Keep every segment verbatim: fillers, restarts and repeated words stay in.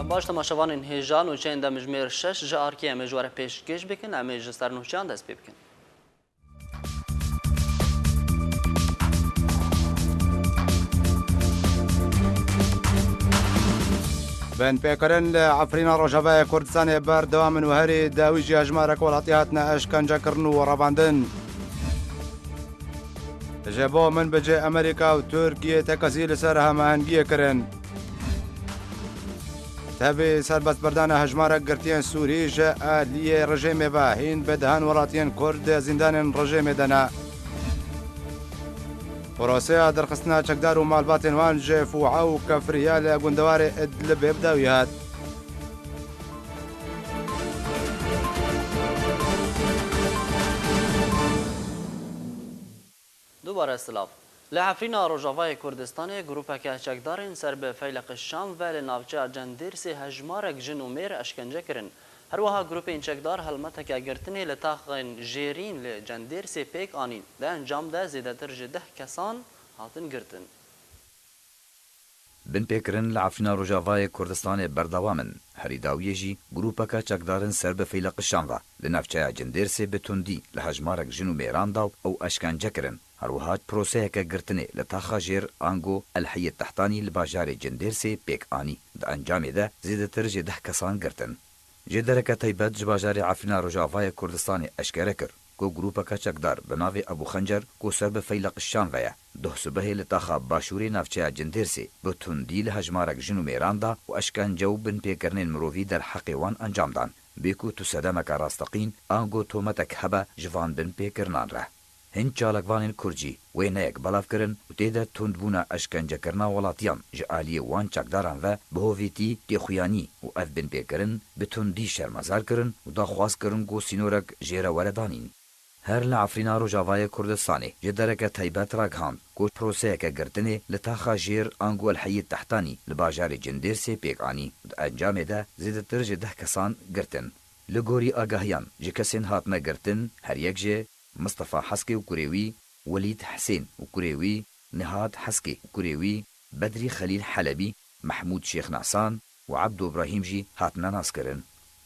Baş temaşevanên hêja, nûçeyên demjimêr şeş ji arkê em ê ji we re pêşkêş bikin, em ê ji ser nûçeyan dest pê bikin. Binpêkirin li Efrîna Rojavayê Kurdistanê berdewam in û herî dawî jî hejmarek welatî hatine eşkencekirin û revandin. Ji bo min bicê Amerîka û Tirkiye tekezî li ser hemahengiyê kirin. Tevî serbestberdana hejmarek girtiyên Sûrî ji aliyê rejêmê ve hîn bi dehan welatiyên Kurd di zîndanên rejêmê de ne. Proseya derxistina çekdar û malbatên wan ji Fûa û Kefriya li gundewarê Idlibê bi dawî hat. Dubare silav. Li Efrîna Rojavayê Kurdistanê grûpeke çekdarên ser bi Feyleq Şam ve li navçeya Cendêrsê hejmarek jin û mêr eşkence kirin. Her wiha grûpên çekdar helmeteke girtinê li taxên jêrîn li Cendêrsê pêk anîn. Di encam de zêdetir ji deh kesan hatin girtin. Binpêkirin li Efrîna Rojavayê Kurdistanê berdewam in. Herî dawiyê jî grûpeke çekdarin ser bi Feyleq Şam ve li navçeya Cindêrsê bi tundî li hejmarek jin û mêran da û ew eşkence kirin. Her wiha proseyeke girtinê li taxa jêr ango El Heyê Tehtanî li bajarê Cindêrsê pêk anî. Di encamê de zêdetir ji deh kesan girtin. Jêdereke taybet ji bajarê Efrîna Rojavayê Kurdistanê eşkere kir ku grûpeke çekdar bi navê Ebû Xencer ku ser bi Feyleq Şam ve ye, duh sibehê li taxa başûrê navçeya Cindêrsê bi tundî li hejmarek jin û mêran da û eşkence û binpêkirinên mirovî derheqê wan encam dan, bê ku tu sedemeke rasteqîn ango tometek hebe ji van binpêkirinan re. Hin çalakvanên Kurd jî wêneyek belav kirin û tê de tundbûna eşkencekirina welatiyan ji aliyê wan çekdaran ve bi hovêtî, têxuyanî û ev binpêkirin bi tundî şermezar kirin û daxwaz kirin ku sînorek jê re were danîn. Her li Efrîna Rojavayê Kurdistanê ji dereke taybet ragihand ku proseyeke girtinê li taxa jêr ango El Heyê Tehtanî li bajarê Cindêrsê pêk anî û di encamê de zêdetir ji deh kesan girtin. Li gorî agahiyan ji kesên hatine girtin, her yek ji Mistefa Heskê û kurê wî, Welîd Hisên û kurê wî, Nihat Heskê û kurê wî, Bedrî Xelîl Helebî, Mehmûd Şêxnasan û Ebdo Brahîm jî hatine naskirin.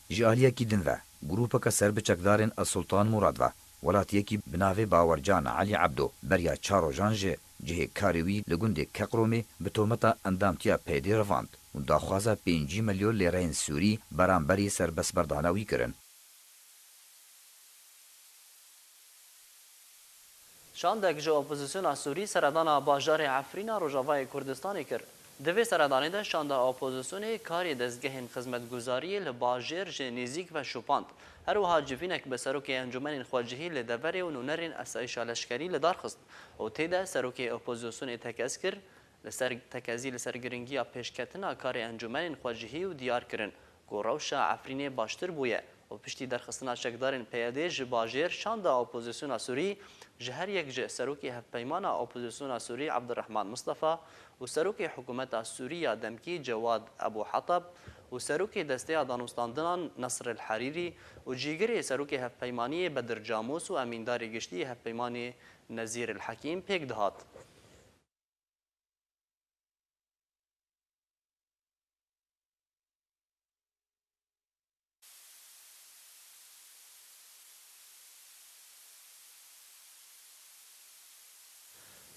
Ji aliyekî din ve, grûpeke ser bi çekdarên El Sultan Murad ve, welatiyekî bi navê Bawercan Elî Ebdo beriya çar rojan ji cihê karê wî li gundê Keqromê bi tometa endamtiya P Y D'ê revand û daxwaza pêncî milyon lêreyên Sûrî beramberî serbestberdana wî kirin. Şandek ji opozisyona Sûrî seredana bajarê Efrîna Rojavayê Kurdistanê kir. Di vê seredanê de şanda opozisyonê karê dezgehên xizmetguzariyê li bajêr ji nêzîk ve şopand. Her wiha civînek bi serokê encûmenên xwecihî li deverê û nûnerên esayîşa leşkerî li dar xist û tê de serokê opozisyonê tekez kir. Li ser tekezî li ser giringiya pêşketina karê encûmenên xwecihî û diyar kirin ku rewşa Efrînê baştir bûye û piştî derxistina çekdarên P Y D ji bajêr şanda opozisyona Sûrî ji her yek ji serokê hevpeymana opozisyona Sûrî Ebdurrehman Mistefa û serokê hikûmeta Sûrî ya demkî Cewad Ebû Hetab û serokê desteya danûstandinan Nesr El Herîrî û cîgirê serokê hevpeymaniyê Bedir Camûs û emîndarê giştî yê hevpeymanê Nezîr El Hekîm pêk dihat.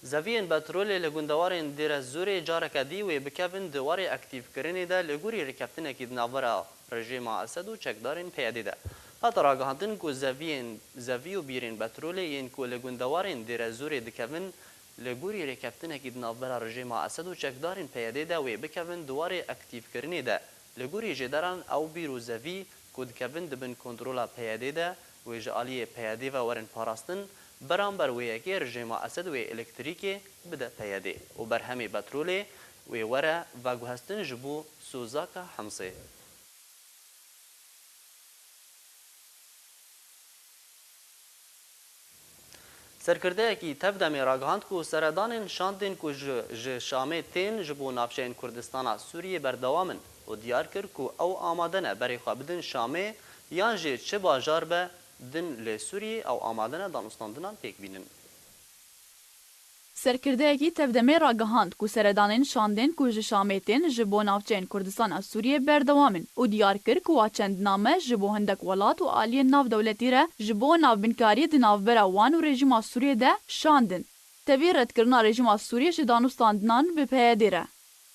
Zeviyên petrolê li gundewarên Dêrezûrê careke dî wê bikevin di warê aktîfkirinê de li gorî rêkeftinekî di navbera rejîma Esed û çekdarên P Y D'ê de. Hate ragihandin ku zeviyên, zevî û bîrên petrolê yên ku li gundewarên Dêrezûrê dikevin, li gorî rêkeftinekî di navbera rejîma Esed û çekdarên P Y D'ê de wê bikevin di warê aktîfkirinê de. Li gorî jêderan ew bîr û zevî ku dikevin di bin kontrola P Y D'ê de wê ji aliyê P Y D'ê ve werin parastin, beramber wê yekê rejîma Esed wê elektrîkê bide P Y D'ê û berhemê petrolê wê were veguhestin ji bo Sozaka Himsê. Serkirdeyekî tev demê ragihand ku seredanên şandên ku ji, ji Şamê tên ji bo navçeyên Kurdistana Sûriyê berdewam in û diyar kir ku ew amade ne berê xwe bidin Şamê yan jî çi bajar be din li Sûriyê ew amade ne danûstandinan pêk bînin. Serkirdeyekî tevdemê ragihand ku seredanên şandên ku ji Şamê tên ji bo navçeyên Kurdistana Sûriyê berdewam in û diyar kir ku wa çend name ji bo hindek welat û aliyên navdewletî re ji bo navbinkariyê di navbera wan û rejîma Sûriyê de şandin. Tevî redkirina rejîma Sûriyê ji danûstandinan bi P Y D'ê re.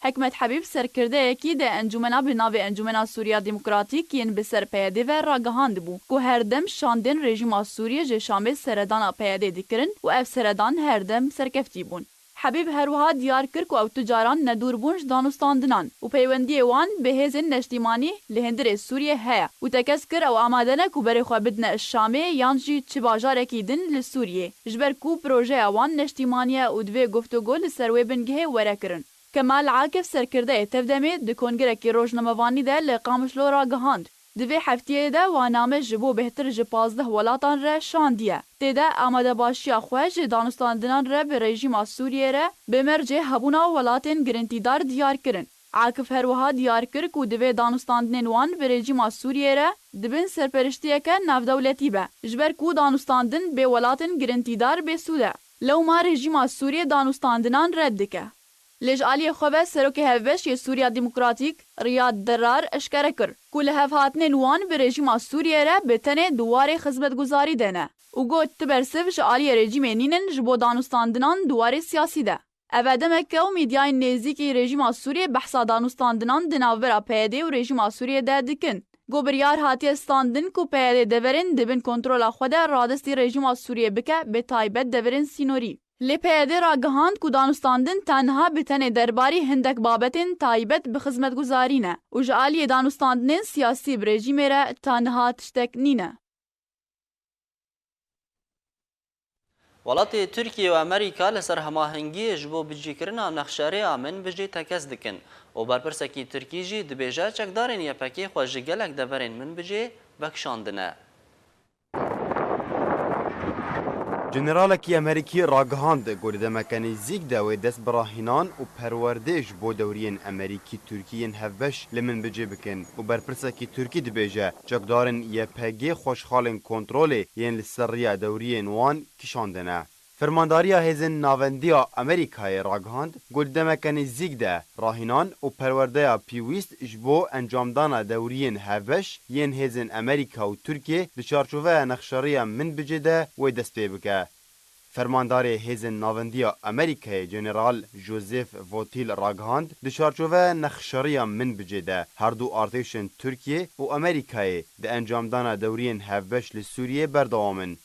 Hikmet Hebîb, serkirdeyekî de encûmena bi navê Encûmena Sûriya Demokratîk yên bi ser P Y D'ê ve ragihandibû ku her dem şandên rejîma Sûriyê ji Şamê seredana P Y D'ê dikirin û ev seredan her dem serkeftî bûn. Hebîb her wiha diyar kir ku ew tu caran nedûr bûn ji danûstandinan û peywendiyê wan bi hêzên neştîmanî li hundirê Sûriyê heye û tekez kir ew amade ne ku berê xwe bidine Şamê yan jî çi bajarekî din li Sûriyê, ji ber ku projeya wan neştîmanî ye û divê guftûgo li ser wê bingehê were kirin. Kemal Akif, serkirdeyê Tevdemê, di kongirekî rojnamevanî de li Qamişlo ragihand, di vê heftiyê de wa name ji bo bêhtir ji pazdeh welatan re şandiye. Tê de amadebaşiya xwe ji danûstandinan re bi rejîma Sûriyê re bi mercê hebûna welatên girintîdar diyar kirin. Akif her wiha diyar kir ku divê danûstandinên wan bi rejîma Sûriyê re di bin serperiştiyeke navdewletî be, ji ber ku danûstandin bê welatên girintîdar bêsûd e. Lewma rejîma Sûriyê danûstandinan red dike. Lê ji aliyê xwe ve Serokê Hevbeş yê Sûriya Demokratîk, Riyad Derar, eşkere kir ku lihevhatinên wan bi rejîma Sûriyê re bi tenê di warê xizmetguzarî de ne û got, tu bersiv ji aliyê rejîmê nînin ji bo danûstandinan di warê siyasî de. Ev e demeke û mîdyayên nêzîkî rejîma Sûriyê behsa danûstandinan di navbera P Y D û rejîma Sûriyê de dikin. Got, biryar hatiye standin ku P Y D deverên di bin kontrola xwe de radestî rejîma Sûriyê bike, bi taybet deverên sînorî. Lê P Y D ragihand ku danûstandin ta niha bi tenê derbarî hindek babetên taybet bi xizmetguzarî ne û ji aliyê danûstandinên siyasî bi rejîmê re ta niha tiştek nîne. Welatê Tirkiye û Amerîka li ser hemahengiyê ji bo bicîkirina nexşerêya Minbicê tekez dikin û berpirsekî Tirkî jî dibêje çekdarên Y P G xwe ji gelek deverên Minbicê vekişandine. Generalekî Amerîkî ragihand, ku di demeke nêzîk de wê dest bi rahînan û perwerdê ji bo dewriyên Amerîkî-Tirkî yên hevbeş li Minbicê bikin û berpirsekî Tirkî dibêje, çekdarên Y P G xweşxalên kontrolê yên li ser riya dewriyên wan kişandine. Fermandariya Hêzên Navendiya Amerîkayê ragihand, ku di demeke nêzîk de rahînan û perwerdeya pêwîst ji bo encamdana dewriyên hevbeş yên hêzên Amerîka û Tirkiyê di çarçoveya nexşeriya Minbicê de wê dest pê bike. Fermandarê Hêzên Navendiya Amerîkayê General Joseph Votel ragihand, di çarçoveya nexşeriya Minbicê de her du artêşên Tirkiyê û Amerîkayê di encamdana dewriyên hevbeş li Sûriyê berdewam in.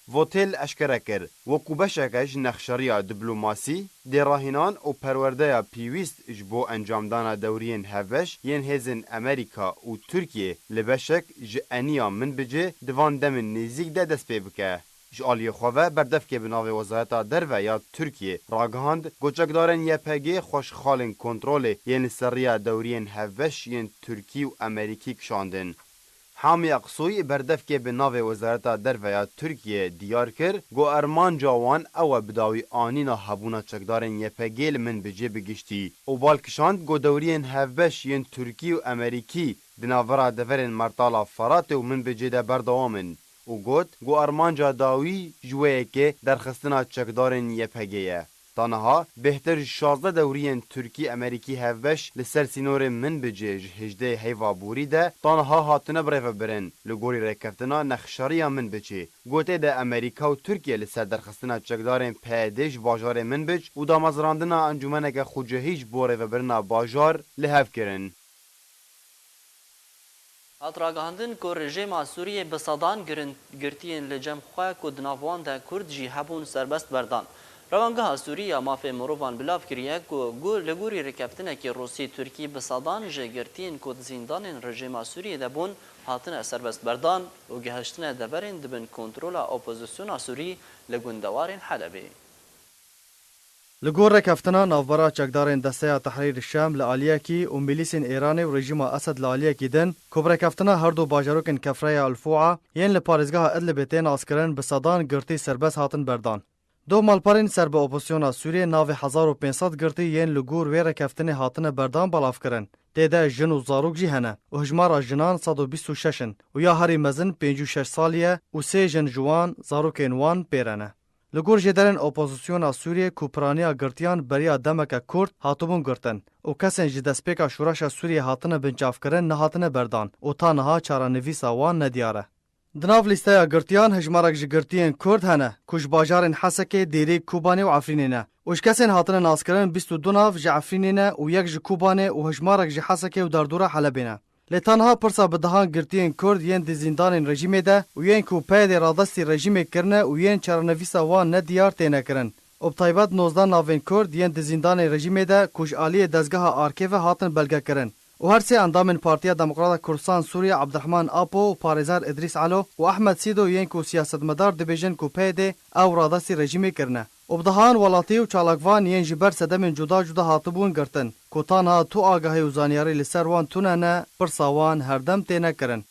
Votel eşkere kir, wekû beşeke ji nexşeriya diplomasî, dê rahînan û perwerdeya pêwîst ji bo encamdana dewriyên hevbeş yên hêzên Amerîka û Tirkiyê li beşek ji eniya Minbicê di van demên nêzîk de dest pê bike. Ji aliyê xwe ve berdevkê bi navê Wezareta Derve ya Tirkiyê ragihand, ku çekdarên Y P G xweşxalên kontrolê yên li ser riya dewriyên hevbeş yên Tirkî û Amerîkî kişandin. Hami Aksoy berdevkê bi navê Wezareta Derve ya Tirkiyê diyar kir, ku armanca wan ew e bi dawî anîna hebûna çekdarên Y P G li Minbicê bi giştî û bal kişand, ku dewriyên hevbeş yên Tirkî û Amerîkî di navbera deverên Mertala Feratê û Minbicê de berdewam in û got, ku armanca dawî ji wê yekê derxistina çekdarên Y P G ye. Ta niha bêhtir ji şazdeh dewriyên Tirkî-Amerîkî hevbeş li ser sînorê Minbicê ji hejdehê heyva borî de ta niha hatine birêvebirin. Li gorî rêkeftina nexşeriya Minbicê, gotê de Amerîka û Tirkiye li ser derxistina çekdarên P Y D ji bajarê Minbic û damezrandina encûmeneke xucehî ji bo rêvebirina bajar li hev kirin. Hat ragihandin ku rejîma Sûriyê bi sedan girin-, girtiyên li cem xwe ku di nav wan de Kurd jî hebûn serbest berdan. Rewangeha Sûrî ya Mafê Mirovan bilav kiriye ku gu-, li gorî rêkeftinekî Rûsî-Tirkî bi sedan ji girtiyên ku di zîndanên rejîma Sûriyê de bûn hatine serbest berdan û gihiştine deverên di bin kontrola opozisyona Sûrî li gundewarên Helebê. Li gor rêkeftina navbera çekdarên Desteya Tehrîr Şam li aliyekî û milîsên Îranê û rejîma Esed li aliyekî din, ku bi rêkeftina her du bajarokên Kefreya Elfûa yên li parêzgeha Idlibê tê naskirin, bi sedan girtî serbest hatin berdan. Doh malperên ser bi opozisyona Sûriyê navê hezar û pênc sed girtî yên li gor wê rêkeftinê hatine berdan belav kirin. Tê de jin û zarok jî hene û hijmara jinan sed û bîst û şeş in û ya herî mezin pêncî û şeş salî ye û sê jin ji wan zarokên wan pêre ne. Li gor jêderên opozisyona Sûriyê ku piraniya girtiyan beriya demeke kurt hatibûn girtin û kesên ji destpêka şoreşa Sûriyê hatine binçavkirin nehatine berdan û ta niha çarenivîsa wan nediyar e. Di nav lîsteya girtiyan hejmarek ji girtiyên Kurd hene ku ji bajarên Hesekê, Dêrî, Kobanê û Efrînê ne û ji kesên hatine naskirin bîst û du nav ji Efrînê ne û yek ji Kobanê û hejmarek ji Hesekê û derdora Helebê ne. Lê ta niha pirsa bi dehan girtiyên Kurd yên di zîndanên rejîmê de û yên ku P Y D'ê radestî rejîmê kirine û yên çarenivîsa wan nediyar têne kirin û bi taybet nozdeh navên Kurd yên di zîndanên rejîmê de ku ji aliyê dezgeha ARKê ve hatin belgekirin û her sê endamên Partiya Demokrata Kurdistan Sûriye Abdurrahman Apo û parêzer Idrîs Elo û Ahmed Sîdo yên ku siyasetmedar dibêjin ku P Y D ew radestî rejîmê kirine. Û bi dehan welatî û çalakvan yên ji ber sedemên cuda cuda hatibûn girtin, ku ta niha tu agahî û zanyarî li ser wan tune ne, pirsa wan herdem têne kirin.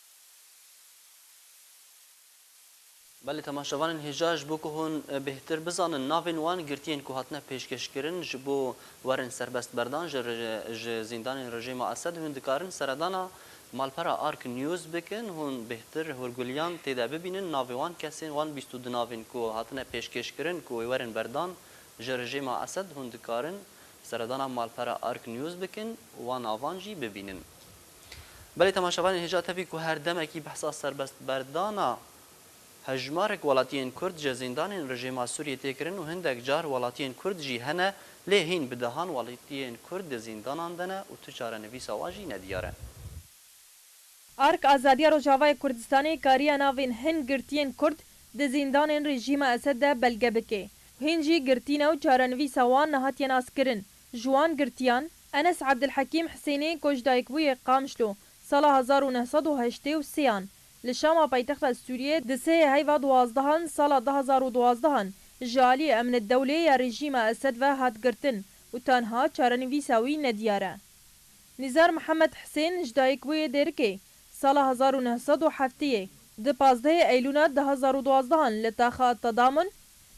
Belê temaşevanên hêja, ji bo ku hûn, e, bêhtir bizanin navên wan girtiyên ku hatine pêşkêşkirin ji bo werin serbest berdan ji re-, ji zîndanên rejîma Esed, hûn dikarin seredana malpera Ark News bikin, hûn bêhtir hûrguliyan tê de bibînin. Navê wan kesên, wan bîst û du navên ku hatine pêşkêşkirin ku wê werin berdan ji rejîma Esed, hûn dikarin seredana malpera Ark News bikin, wan navan jî bibînin. Belê temaşevanên hêja, tevî ku her demekî behsa serbest berdana hejmarek welatiyên Kurd ji zîndanên rejîma Sûriyê tê kirin û hindek car welatiyên Kurd jî hene, lê hîn bi dehan welatiyên Kurd di zîndanan de ne û tu çarenivîsa wan jî nediyar e. Ark Azadiya Rojavayê Kurdistanê kariye navên hin girtiyên Kurd di zîndanên rejîma Esed de belge bike. Hîn jî girtî ne û çarenivîsa wan nehatiye naskirin. Ji wan girtiyan, Enes Ebdilhekîm Hisênê ku ji dayikbûyê Qamişlo sala hezar û neh sed û heştê û sêyan li Şama paytexta Sûriyê di sê heyva duwazdehan sala du hazar û duwazdehan ji aliyê Emnê Dewlê ya rejîma Esed ve hat girtin û ta niha çarenivîsa wî nediyar e. Nizar Mihemed Hisên ji dayikbûyê Dêrikê sala hezar û neh sed û heftê yê di pazdehê Eylûna du hazar û duwazdehan li taxa Tadamun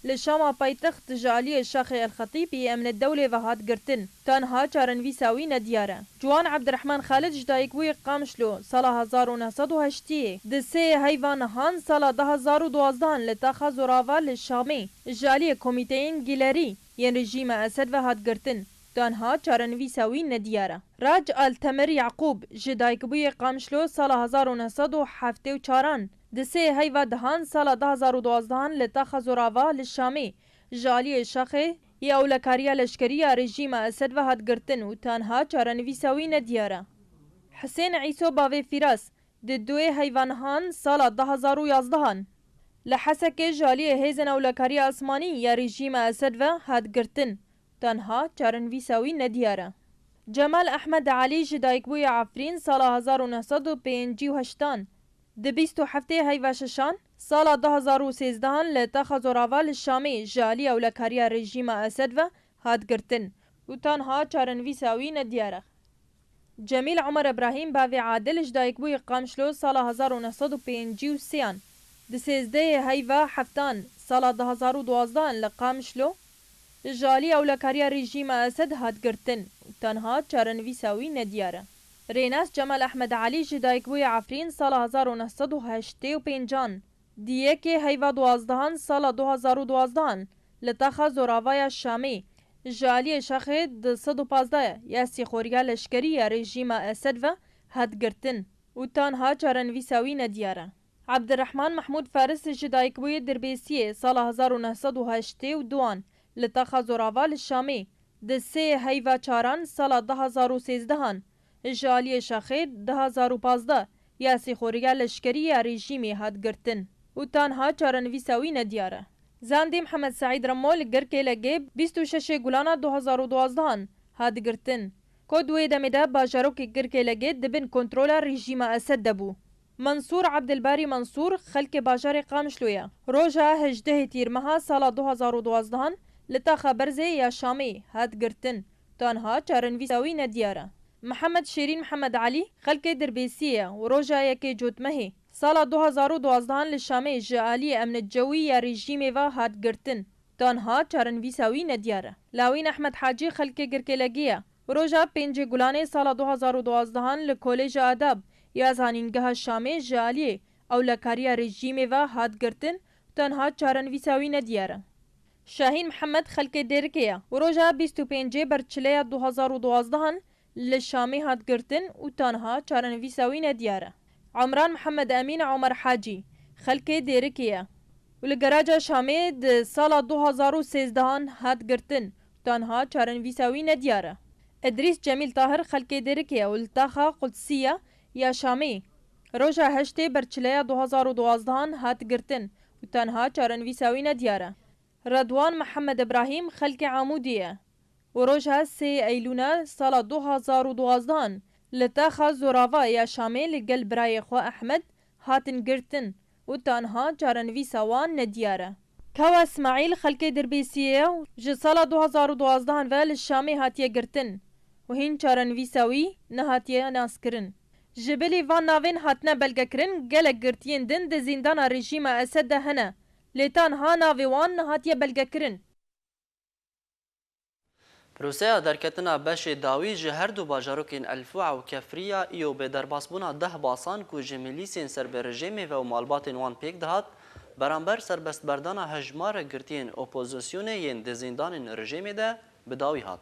li Şama paytext ji aliyê Şaxê El Xetîb yê Emnê Dewlê ve hat girtin. Ta niha çarenivîsa wî nediyar e. Ciwan Ebdirehman Xalid ji dayikbûyê Qamişlo sala hezar û neh sed û heştê yê di sê heyva nihan sala du hazar û duwazdehan li taxa Zorava li Şamê ji aliyê komîteyên gîlerî yên rejîma Esed ve hat girtin. Ta niha çarenivîsa wî nediyar e. Rac Altemir Yaqûb ji dayikbûyê Qamişlo sala hezar û neh sed û heftê û çaran di sê heyva dehan sala du hazar û duwazdehan li taxa Zorava li Şamê ji aliyê Şaxê yê ewlekariya leşkerî ya rejîma Esed ve hat girtin û ta niha çarenivîsa wî nediyar e. Hisên Îso bavê Fîras di duyê heyva nihan sala du hazar û yazdehan li Hesekê ji aliyê hêzên ewlekariya asmanî ya rejîma Esed ve hat girtin. Ta niha çarenivîsa wî nediyar e. Cemal Ehmed Elî ji dayikbûyê Efrîn sala hezar û neh sed û pêncî û heştan di bîst û heftê heyva şeşan sala du hazar û sêzdehan li taxa Zorava li Şamê ji alî ewlekariya rejîma Esed ve hat girtin û ta niha çarenivîsa wî nediyar e. Cemîl Omer Ibrahîm bavê Adil ji dayikbûyê Qamişlo sala hezar û neh sed û pêncî û sêyan di sêzdehê heyva heftan sala du hazar û duwazdehan li Qamişlo ji alî ewlekariya rejîma Esed hat girtin û ta niha çarenivîsa wî nediyar e. Rênas Cemal Ehmed Elî ji dayikbûyê Efrîn sala hezar û neh sed û heştê û pêncan di yekê heyva duwazdehan sala du hazar û duwazdehan li taxa Zorava ya Şamê ji aliyê Şaxê du sed û pazdeh ya sîxoriya leşkerî ya rejîma Esed ve hat girtin û ta niha çarenivîsa wî nediyar e. Ebdirehman Mehmûd Faris ji dayikbûyê Dirbêsiyê sala hezar û neh sed û heştê û duan li taxa Zorava li Şamê di sê heyva çaran sala du hazar û sêzdehan ji aliyê Şaxê du hazar û pazdeh ya sîxoriya leşkerî ya rejîmê hat girtin û ta niha çarenivîsa wî nediyar e. Zandî Mihemed Seîd Remo li Girkê Legê bîst û şeşê Gulana du hazar û duwazdehan hat girtin. Ku di wê demê de bajarokê Girkê Legê di bin kontrola rejîma Esed de bû. Mansûr Ebdilbarî Mansûr xelkê bajarê Qamişlo ye. Roja hejdehê Tîrmeha sala du hazar û duwazdehan li taxa Berzê ya Şamê hat girtin. Ta niha çarenivîsa wî nediyar e. Mihemed Şêrîn Mihemed Elî xelkê Dirbêsiyê ye û roja yekê Cotmehê sala du hazar û duwazdehan li Şamê ji aliyê emnê cewî ya rejîmê ve hat girtin. Ta niha çarenivîsa wî nediyar e. Lawîn Ehmed Hacî xelkê Girkêlegê ye û roja pêncê Gulanê sala du hazar û duwazdehan li Kolêja Adab ya Zanîngeha Şamê ji aliyê ewlekariya rejîmê ve hat girtin, ta niha çarenivîsa wî nediyar e. Şahîn Mihemed xelkê Dêrikê ye û roja bîst û pêncê berçileya du hazar û duwazdehan li Şamê hat girtin û tanha çarenivîsa wî nediyar e. Emran Mihemed Emîn Omer Hacî xelkê Dêrikê ye û li garaja Şamê di sala du hazar û sêzdehan hat girtin û tanha çarenivîsa wî nediyar e. Îdrîs Cemîl Tahir xelkê Dêrikê ye û li taxa Qudsî ye ya Şamê. Roja heştê berçileya du hazar û duwazdehan hat girtin û tanha çarenivîsa wî nediyar e. Redwan Mihemed Ibrahîm xelkê Amûdê ye û roja sê Eylûna sala du hazar û duwazdehan li taxa Zorava ya Şamê li gel birayê xwe Ehmed hatin girtin û tanha çarenivîsa wan nediyar e. Kawa Ismaîl xelkê Dirbêsiyê ye û ji sala du hazar û duwazdehan ve li Şamê hatiye girtin û hîn çarenivîsa wî nehatiye naskirin. Ji bilî van navên hatine belgekirin, gelek girtiyên din di zîndana rejîma Esed de hene, lê tanha navê wan nehatiye belgekirin. Proseya derketina beşê dawî ji her du bajarokên Elfûa û Kefriya îro bi derbasbûna deh basan ku ji milîsên ser bi rejêmê ve û malbatên wan pêk dihat, beramber serbestberdana hejmarek girtiyên opozisyonê yên di zîndanên rejêmê de bi dawî hat.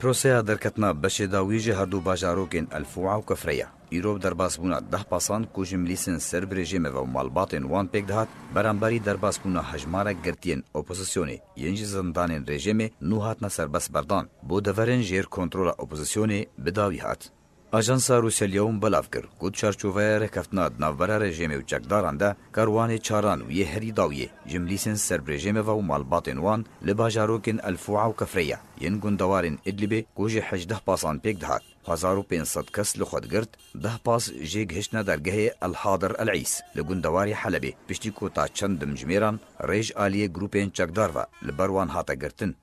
Proseya derketina beşê dawî ji her du bajarokên Elfûa û Kefreya, îro bi derbasbûna deh pasan ku ji milîsên ser bi rejêmê ve û malbatên wan pêk dihat, beramberî derbasbûna hejmarek girtiyên opozisyonê yên ji zindanên rejêmê nû hatine serbest berdan, bo deverên jêr kontrola opozisyonê bi dawî hat. Ajansa Rûsya Liyewm belav kir ku di çarçoveya rêkeftina di navbera rejêmê û çekdaran de, karwanê çaran û yê herî dawiyê ji milîsên ser bi rejêmê ve û malbatên wan li bajarokên Elfûa û Kefreya yên gundewarên Idlibê ku ji hejdeh pasan pêk dihat, hezar û pênc sed kes li xwe digirt, deh pas jê gihiştine dergehê El Hadir El Îs li gundewarê Helebê, piştî ku ta çend dimjimêran rê ji aliyê grûpên çekdar ve li ber wan hate girtin.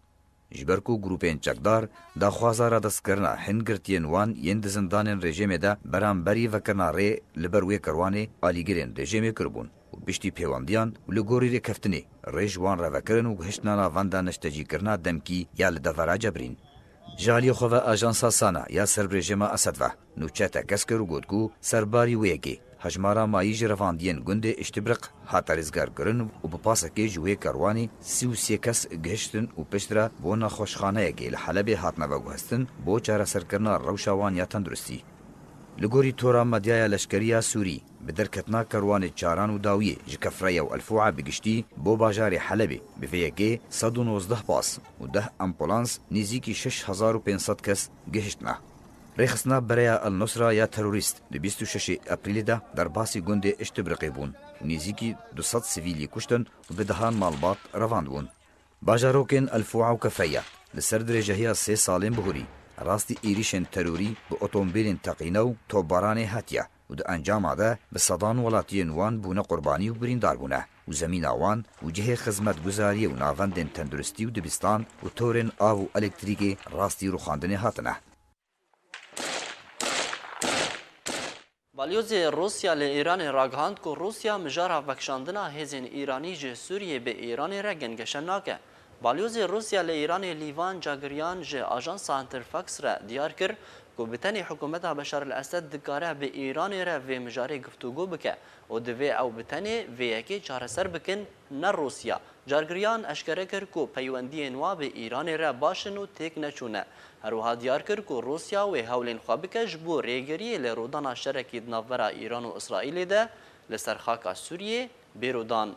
Ji ber ku grûpên çekdar daxwaza radestkirina hin girtiyên wan yên di zindanên rejêmê de beramberî vekirina rê li ber wê kerwanê alîgirên rejêmê kiribûn û piştî pêwendiyan û li gorî rêkeftinê rê ji wan re vekirin û gihiştina navenda neştecîkirina demkî ya li devera Cebrîn. Ji aliyê xwe ve ajansa Sana ya ser bi rejêma Esed ve nûçe tekez kir û got ku serbarî wê yekê hejmara mayî ji revandiyên gundê Îştibriq hate rêzgarkirin û bi pasekê ji wê kerwanê sî û sê kes gihiştin û piştre bo nexweşxaneyekê li Helebê hatine veguhestin bo çareserkirina rewşa wan ya tenduristî. Li gorî tora medyaya leşkerî ya Sûrî, bi derketina kerwanê çaran û dawiyê ji Kefreya û Elfûa bi giştî bo bajarê Helebê, bi vê yekê sed û nozdeh pas û deh ambulans nêzîkî şeş hezar û pênc sed kes gihiştine. Rêxistina Bereya El Nusra ya terorîst di bîst û şeşê Eprîlê de derbasî gundê Îştibriqê bûn û nêzîkî du sed sivîlî kuştin û bi dehan malbat revand bûn. Bajarokên Elfûa û Kefreya li ser dirêjehiya sê salên bihurî rastî êrîşên terorî bi otomobîlên teqîne û topbaranê hatiye û di encama de bi sedan welatiyên wan bûne qurbanî û birîndar bûne û zemîna wan û cihê xizmetguzariyê û navendên tenduristî û dibistan û torên av û elektrîkê rastî rûxandinê hatine. Balyozê Rûsya li Îranê ragihand ku Rûsya mijara vekişandina hêzên Îranî ji Sûriyê bi Îranê re gengeşe nake. Balyozê Rûsya li Îranê Lîvan Cagiriyan ji ajansa Interfax re diyar kir ku bi tenê hikûmeta Beşar el Esed dikare bi Îranê re vê mijarê guftûgû bike û divê ew bi tenê vê yekê çareser bikin, ne Rûsya. Cargiriyan eşkere kir ku peywendiyên wa bi Îranê re baş in û têk neçûne. Her wiha diyar kir ku Rûsya wê hewlên xwe bike ji bo rêgiriyê li rûdana şerekî di navbera Îran û Îsraîlê de li ser xaka Sûriyê bêro dan.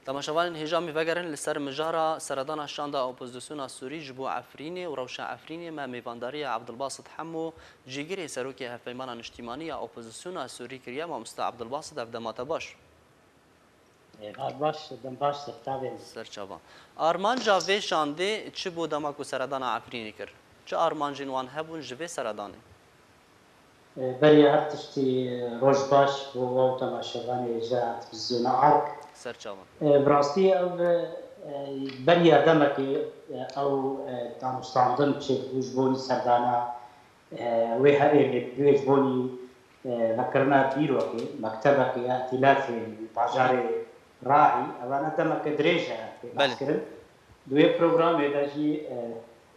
Temaşevanên hêja, em ê vegerin li ser mijara seredana şanda opozisyona Sûrî ji bo Efrînê û rewşa Efrînê me mêvandariya Abdulbasit Hemo, cîgirê serokê Hevpeymana Niştîmanî ya Opozisyona Sûrî kiriye. Mamoste Abdulbasit, ev dema te baş. Ê, baş baş, dem baş, serçavên. Serçavan. Armanca vê şandê çi bû dema ku seredana Efrînê kir? Çi armancên wan hebûn ji vê seredanê? E, beriya her tiştî, e, roj baş bo we û temaşevanê hêja televîzyona Ark. Serçavan. E, bi rastî ev, e, beriya demekê, e, ew, e, danûstandin çêbû ji bo serdana, e, wê herêmê, wê ji bo, e, vekirina dîrokê, mektebekê ya îtîlafê bajarê Rahî, evana demeke dirêj e pê behs kirin. Di wê programê de jî,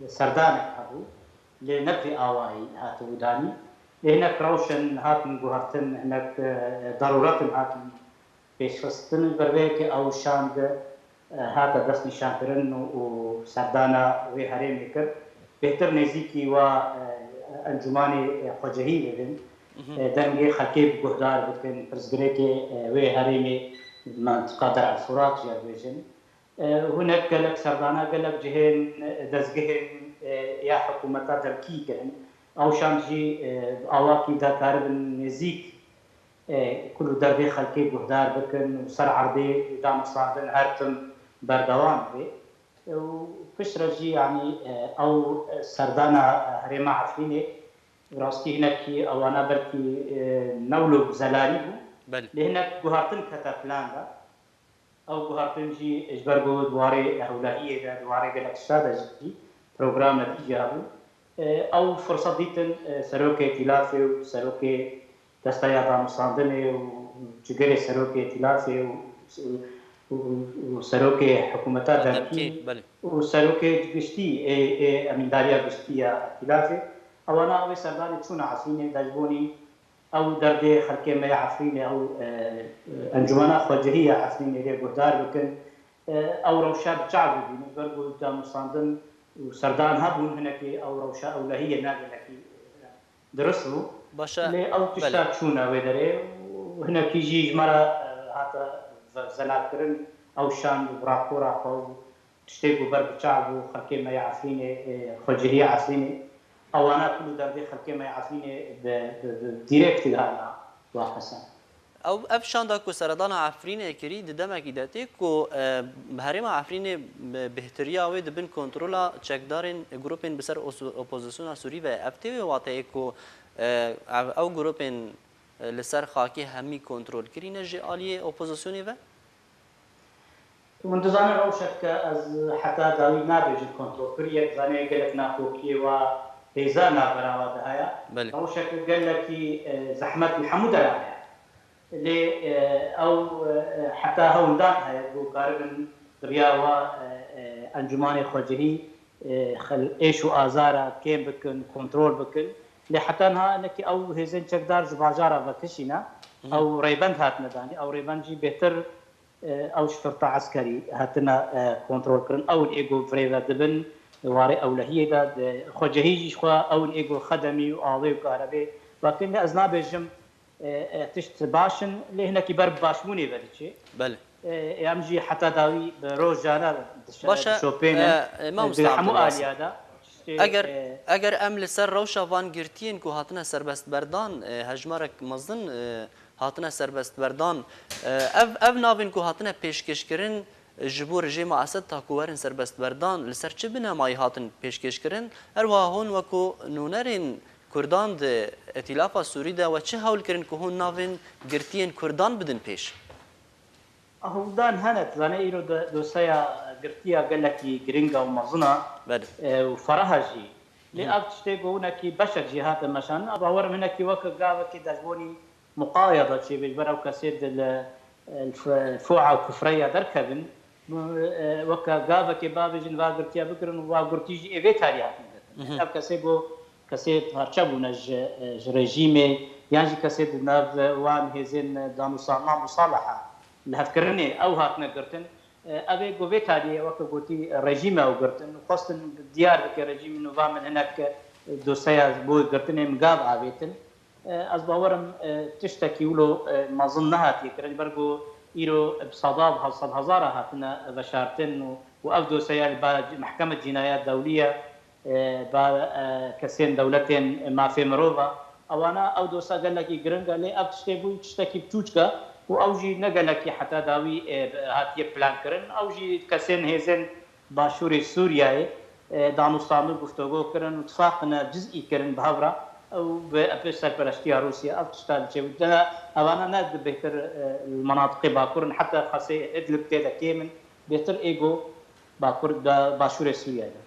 e, serdanek hebû. Lê ne bi vê awayî hatibû danîn. Hinek rewşên hatin guhertin, hinek, e, derûretin hatin pêşxistin, ji ber vê yekê ew şand, e, hate destnîşankirin û, û serdana wê herêmê kir. Bêhtir nêzîkî wa, e, encûmanê, e, xwecihî bibin, Mhm. e, dengê xelkê bi guhdar bikin, pirsgirêkê, e, wê herêmê, mentiqa Der'el Furat jî bêjin. E, hinek gelek serdana gelek cihên, e, dezgehên, e, ya hikûmeta devkî kirin. Ew şand jî, e, bi awakî de karibin nêzîk, e, kul û derdê xelkê guhdar bikin û ser erdê danûstandin her tim berdewam be. E, û piştre jî, yanî, e, ew serdana herêma Efrînê, rastî hinekî ewana belkî, e, ne wilo zelalî bû. Belê. Lê hinek guhertin kete plan de. Ew guhertin jî ji ber ku di warê ewlehiyê de, di warê gelek tişta de jî program netîce hebû. E, ew firset dîtin, e, serokê îtîlafê û serokê desteya danûstandinê û cigirê serokê îtîlafê û, û, û, û serokê hikûmeta derkî Derkî, belê. û serokê giştî ê, ê emîndariya giştî ya îtîlafê. Ewana wê serdanê çûne Efrînê, de ji bo nî ew derdê xelkê me ya Efrînê, ew, e, e, encûmena xwecihî ya Efrînê lê guhdar bikin. E, ew rewşa bi çav bibînin, ber ku danûstandin û serdan hebûn, hinekî ew rewşa ewlehiyê ne gelekî, e, dirust bû. Baş e, Lê ew tişta belê. çûne wê derê û hinekî jî ji me re, e, hate ve-, zelalkirin, ew şand û rapora xwe û tiştê ku ber bi çav bû, xelkê me ya Efrînê, e, xwecihî ya Efrînê, ewana kul û derdê xelkê me ya Efrînê bi, bi, bi dîrêk digihandina wa qesan. Ew, ev şanda ku seredana Efrînê kirî, di demekî de tê ku, e, herêma Efrînê bi-, bêhtiriya wê di bin kontrola çekdarên, grûpên bi ser osu-, opozisyona Sûrî ve. Ev tê wê wateyê ku, e, ev, ew grûpên, e, li ser xakê hemî kontrol kirîne ji aliyê opozisyonê ve? Hûn dizanin rewşek ke ez heta dawî nabêjim kontrol kir, yek zanê gelek nakokiyê wa hêza navbera wa de heye. Belê. Rewşek gelekî, e, zehmet li hemû deran heye. Lê, e, ew, e, heta hewndan heye ku karibin bi riya wa, e, e, encûmanê xwecihî, e, xel-, êş û azara kêm bikin, kontrol bikin. Lê heta niha hinekî ew hêzên çekdar ji bajara vekişîne. Mhm. Ew rêbend hatine danî. Ew rêbend jî bêhtir e, ew şirta eskerî hatine, e, kontrol kirin. Ew in ê ku virêve dibin, warê ewlehiyê de, di xwecihî jî xwe ew in ê ku xedemî û awê û karebê vekin. Lê ez nabêjim, e, e, tişt baş in, lê hinekî ber bi başbûnê ve diçe. Belê. E, em jî heta dawî bi rojane dişe-, Baş e, dişopênin. e, e, Di mamosta hemû Abdulbasit. aliya de tiştê, Eger, e, eger em li ser rewşa van girtiyên ku hatine serbestberdan, e, hejmarek mezin, e, hatine serbestberdan. Ev, ev navên ku hatine pêşkêşkirin ji bo rejîma Esed ta ku werin serbestberdan, li ser çi binemayî hatin pêşkêşkirin? Her wiha hûn wekû nûnerên Kurdan di Îtîlafa Sûrî de we çi hewl kirin ku hûn navên girtiyên Kurdan bidin pêş? Hûndan hene, tu zanî îro de dosyeya girtiya gelekî giring e û mezin e, Belê. e, û fereh e jî. Lê Hı. ev tiştê ku hinekî beşek jî hate meşandin, ez bawer im hinekî weke gavekê dejbonî muqayada çêbê, ji ber ew kesê di li, li f-, fu'a kufreya derkevin, e, weke gavekê bavêjin va girtiya bikirin û va gurtî jî ê vê tarî hatin girtin. Mhm. Ev kesê ku kesê parçe bûne ji, ji rejîmê, yan jî kesê di nav wan hêzên danûstandina musalaha lihevkirinê ew hatine girtin. Ev ê ku vê tarî weke gotî rejîm e ew girtin û xwestin diyar bike rejîmê nû va min hinek dosyeya ji bo girtinê min gav avêtin. Ez bawer im, e, tiştekî wilo, e, mezin nehatiye kirin, ber ku îro bi seda, bi sed hezara hatine veşartin û, û ev dosyeya li ba Mehkeme Cînaya Dewlî ye, e, ba, e, kesên dewletên mafê mirov e. Ewana ew dosya gelekî giring e, lê ev tiştê bû tiştekî biçûçik e û ew jî ne gelekî heta dawî, e, hatiye plankirin. Ew jî kesên hêzên Başûrê Sûriyeyê, e, danûstandin, guftego kirin û tifaqine cizî kirin bi hev re û bi pê serpereştiya Rûsya ev tişta diçe. Dene evana ne di bêhtir, e, li menatiqê bakur in, heta qesê Idlib tê de kêm in, bêhtir ê go bakur de, başûrê Sûriyeyê de.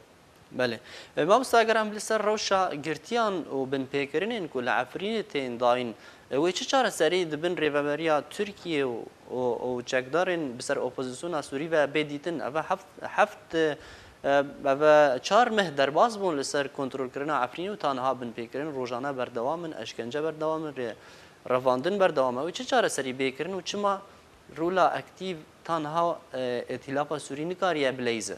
Belê. E, mamosta, eger em li ser rewşa girtiyan û binpêkirinên ku li Efrînê tên dayîn, e, wê çi çareserî di bin rêveberiya Tirkiyê û, û, û çekdarên bi ser opozisyona Sûrî ve bê dîtin? Ev heft, heft, e, Ev çar meh derbas bûn li ser kontrolkirina Efrînê û ta niha binpêkirin, rojane berdewam in, eşkence berdewam in, rê-, revandin berdewam e. Wê çi çareserî bê kirin û çima rola aktîf ta niha, e, Îtîlafa Sûrî nikariye bileyze?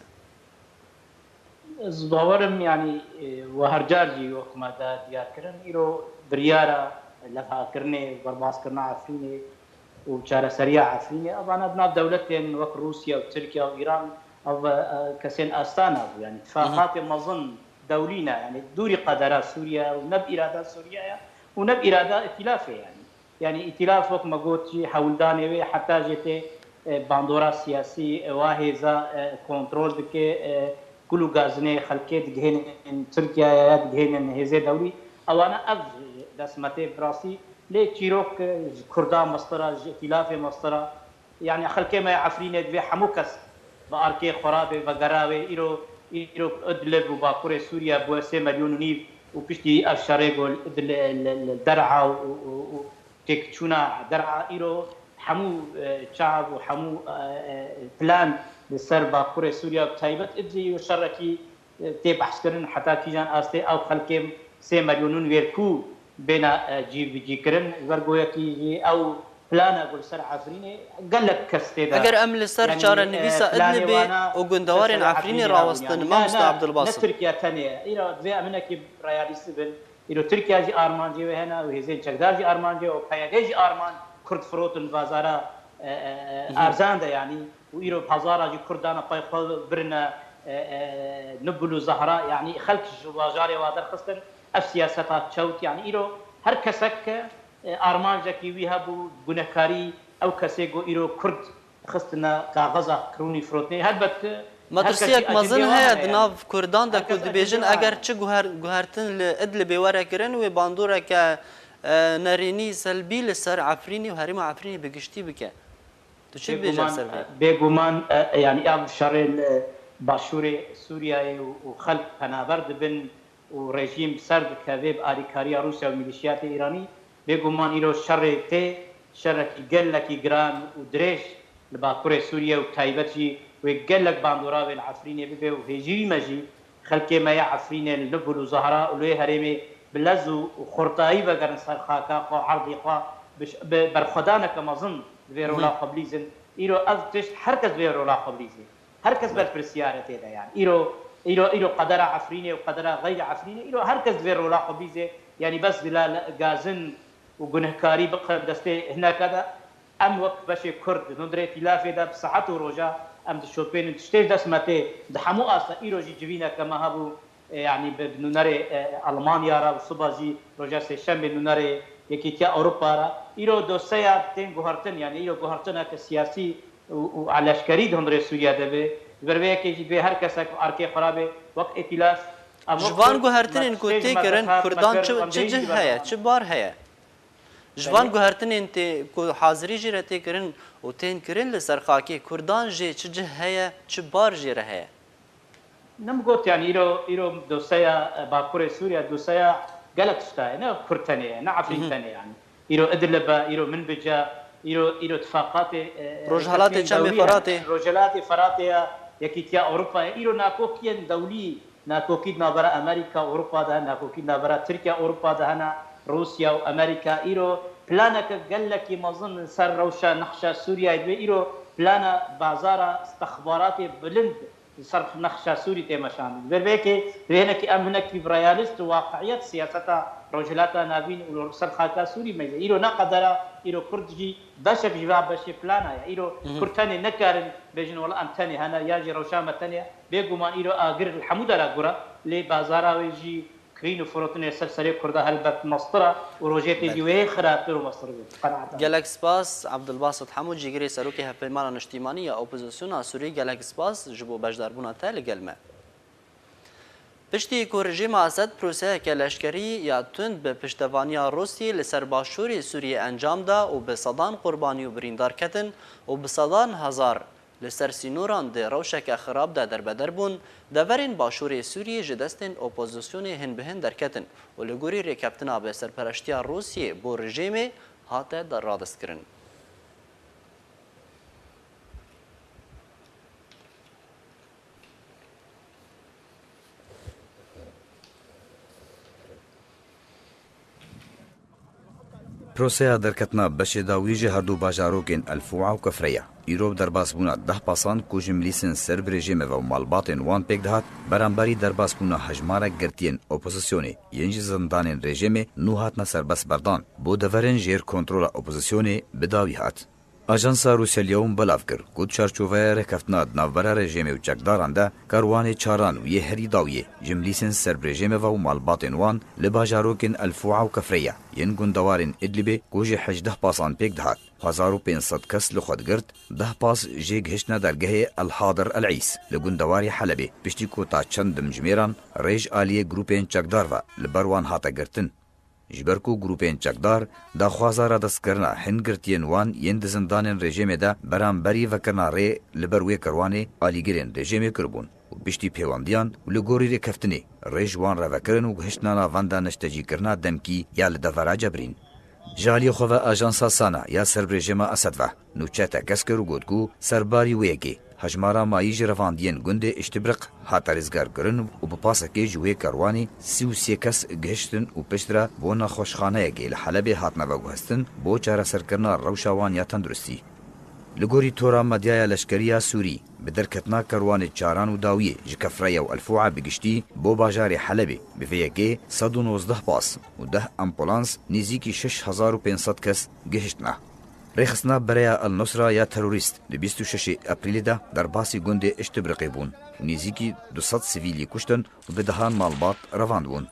Ez bawer im, yanî, e, we her car jî wek me de diyar kirin, îro biryara levhakirinê, berbaskirina Efrînê û çareseriya Efrînê, evana di nav dewletên wek Rûsya û Tirkiye û Îran, ev, e, kesên astana bû. Yanî, Hı hı. tifaqatê mezin dewlî ne, yanî, dûrî qedera Sûriye û ne bi îrada Sûriye ye û ne bi îrada îtîlafê, yanî. Yanî, îtîlaf, wek me got jî, hewldanê wê heta jê tê, e, bandora siyasî, e, wa hêza, e, kontrol dike, e, gul û gazinê xelkê digihênin Tirkiyeyê ya digihênin hêzê dewlî. Ewana ev destmetê bi rastî lê çîrok, e, ji Kurda mestir e, ji îtîlafê mestir e. Yanî xelkê me ya Efrînê divê hemû kes bi arkê xwe re bê, vegera wê. Îro, îro Idlib û Bakurê Sûriye bûye sê milyon û nîv û piştî ev şerê ku li, li, li, li Der'a û, û, û têkçûna Der'a îro hemû, e, çav û hemû, e, e, plan li ser Bakurê Sûriye bi taybet Idlib îro şerekî, e, tê behskirin heta kîjan astê ew xelkê sê milyon û nîv wê ku bêne, e, cîbicîkirin. Ji ber ku yekî jî ew plana ku li ser Efrînê gelek kes tê de, Eger em li ser yanî, çarenivîsa e, planê Idlibê wana û gundewarên ser Efrînê Efrînê rawestin, yanî, mamoste ne, ne, Abdulbasit. Ne Tirkiye tenê ye. Îro divê em hinekî realîst bibin. Îro Tirkiye jî armancê wê hene û hêzên çekdar jî armancê û P Y D jî arman Kurd firotin bazara, e, e, e, Hı hı. erzan de, yanî. Û îro pazara jî Kurd dane pey xwe birine, e, e, Nubul û Zahra, yanî xelk ji bajarê wa derxistin, ev siyaseta çewt, yanî îro her kesek, e, armancekî wî hebû, gunehkarî, ew kesê ku îro Kurd xistine kaxeza kirûnî firotnê, helbet, e, her kesî Metirsiyek mezin ecêbê wan heye hene, di yanî. Nav Kurdan de Her ku kes dibêjin ecêbê wan eger hene. Çi guher-, guhertin li Idlibê were kirin, wê bandoreke, e, nerênî, selbî li ser Efrînê û herêma Efrînê bi giştî bike. Tu çi dibêjî li ser vê? Bêguman, e, bêguman, e, yanî ev şerê li başûrê Sûriyeyê û, û xelk penaber dibin û rejîm ser dikeve bi alîkariya Rûsya û milîşiyatê Îranî. Bêguman îro şerê tê, şerekî gelekî giran û dirêj li Bakurê Sûriye û taybet jî wê gelek bandora wê li Efrînê bibe û hêjî me jî xelkê me ya Efrînê li Nubul û Zahra û li wê herêmê bi lez û, û xurtayî vegerin ser xaka xwe, erdê xwe, bi ş-, bi berxwedaneke mezin divê rola Hı. xwe bilîzin. Îro ev tişt her kes divê rola xwe bilîzê. Her kes Belê. berpirsiyar e tê de, yanî. Îro, îro, îro qedera Efrînê û qedera xeyrî Efrînê, îro her kes divê rola xwe bilîzê. Yanî bes zilal gazin û gunehkarî bixe destê hineke de. Em wek beşê Kurd di hundirê îtîlafê de bi saet û roja em dişopênin, tiştê ji dest me tê di hemû asta. Îro jî civîneke me hebû, e, yanî bi, bi nûnerê, e, Almanya re û siba jî roja sêşemê nûnerê Yekîtiya Ewropa re. Îro dosyeya tên guhertin, yanî îro guhertineke siyasî û, û a leşkerî di hundirê Sûriye de be. Ji ber vê yekê jî divê her kesek bi arkê xwe re be, wek îtîlaf. Em Ji wek van Kurd, guhertinên me ku tiştê tê ji me kirin, derhat, me Kurdan kir, çi, em çi cih heye, çi bar heye? Ji van Belê. guhertinên tê ku hazirî jê re tê kirin û tên kirin li ser xakê Kurdan jê çi cih heye, çi bar jê re heye? Ne min got, yanî îro, îro dosyeya, e, Bakurê Sûriye dosyeya gelek tişta ye. Ne Kurd tenê ye, ne Efrîn Mhm. tenê, yanî. Îro Idlib e, îro Minbic e, îro, îro tifaqatê, e, Rojhelatê Çemê dewlî ye. Feratê. Rojhelatê Feratê ye, Yekîtiya Ewropa ye. Îro nakokiyên dewlî, nakokî di navbera Amerîka û Ewropa de hene, nakokî di navbera Tirkiye û Ewropa de hene, Rûsya û Amerîka. Îro planeke gelekî mezin li ser rewşa nexşa Sûriyeyê dibe. Îro plana bazara stexbaratê bilind li ser nexşa Sûrî tê meşandin. Ji ber vê yekê divê hinekî em hinekî bi realîst û waqiiyet siyaseta Rojhilata Navîn û li ser xaka Sûrî meyze. Îro ne qedera, îro Kurd jî beşek ji va beşê plana ye. Îro Mhm. Kurd tenê nekarin bêjin wela em tenê hene ya jî rewşa me tenê ye. Bêguman îro agir li hemû dera gure, lê bazara wê jî kirîn û firotinê ser serê Kurda helbet mestir e û rojê tê jî Belê. wê xirabtir û mestir bê. Qenaeta me. Gelek spas, Abdulbasit Hemo, cîgirê serokê Hevpeymana Niştîmanî ya Opozisyona Sûrî, gelek spas ji bo beşdarbûna te li gel me. Piştî ku rejîma Esed proseyeke leşkerî ya tund bi piştevaniya Rûsyê li ser başûrê Sûriyê encam da û bi sedan qurbanî û birîndar ketin û bi sedan hezar li ser sînoran di rewşeke xirab de derbeder bûn, deverên başûrê Sûriyê ji destên opozisyonê hin bi hin derketin û li gorî rêkeftina bi serpereştiya Rûsyê bo rejîmê hate radestkirin. Proseya derketina beşê dawî ji herdu bajarokên El Fûa û Kefreya îro bi derbasbûna deh pasan ku ji milîsên ser bi rejêmê ve û malbatên wan pêk dihat, beramberî derbasbûna hejmarek girtiyên opozisyonê yên ji zindanên rejêmê nû hatine serbest berdan, bo deverên jêr kontrola opozisyonê bi dawî hat. Ajansa Rûsya El Yewm belav kir ku di çarçoveya rêkeftina di navbera rejêmê û çekdaran de, karwanê çaran û yê herî dawiyê ji milîsên ser bi rejêmê ve û malbatên wan li bajarokên El Fûa û Kefreya yên gundewarên Idlibê ku ji hejdeh pasan pêk dihat, hezar û pênc sed kes li xwe digirt, deh pas jê gihiştine dergehê El Hadir El Îs li gundewarê Helebê, piştî ku ta çend dimjimêran rê ji aliyê grûpên çekdar ve li ber wan hate girtin. Ji ber ku grûpên çekdar daxwaza radestkirina hin girtiyên wan yên di zindanên rejêmê de beramberî vekirina rê li ber wê kerwanê alîgirên rejêmê kiribûn û piştî pêwendiyan û li gorî rêkeftinê rê ji wan re vekirin û gihiştina navenda neştecîkirina demkî ya li devera cebrîn. Ji aliyê xwe ve ajansa Sana ya ser bi rejêma Esed ve nûçe tekez kir û got ku serbarî wê yekê hejmara mayî ji revandiyên gundê Îştibriq hate rizgarkirin û bi pasekê ji wê kerwanê sî û sê kes gihiştin û piştre bo nexweşxaneyekê li Helebê hatine veguhestin bo çareserkirina rewşa wan ya tenduristî. Li gorî tora medyaya leşkerî ya Sûrî, bi derketina kerwanê çaran û dawiyê ji Kefreya û El Fûa bi giştî bo bajarê Helebê, bi vê yekê sed û nozdeh pas û deh ambulans nêzîkî şeş hezar û pênc sed kes gihiştine. Rêxistina Bereya El Nusra ya terorîst di bîst û şeşê Eprîlê de derbasî gundê Îştibriqê bûn û nêzîkî du sed sivîlî kuştin û bi dehan malbat revand bûn.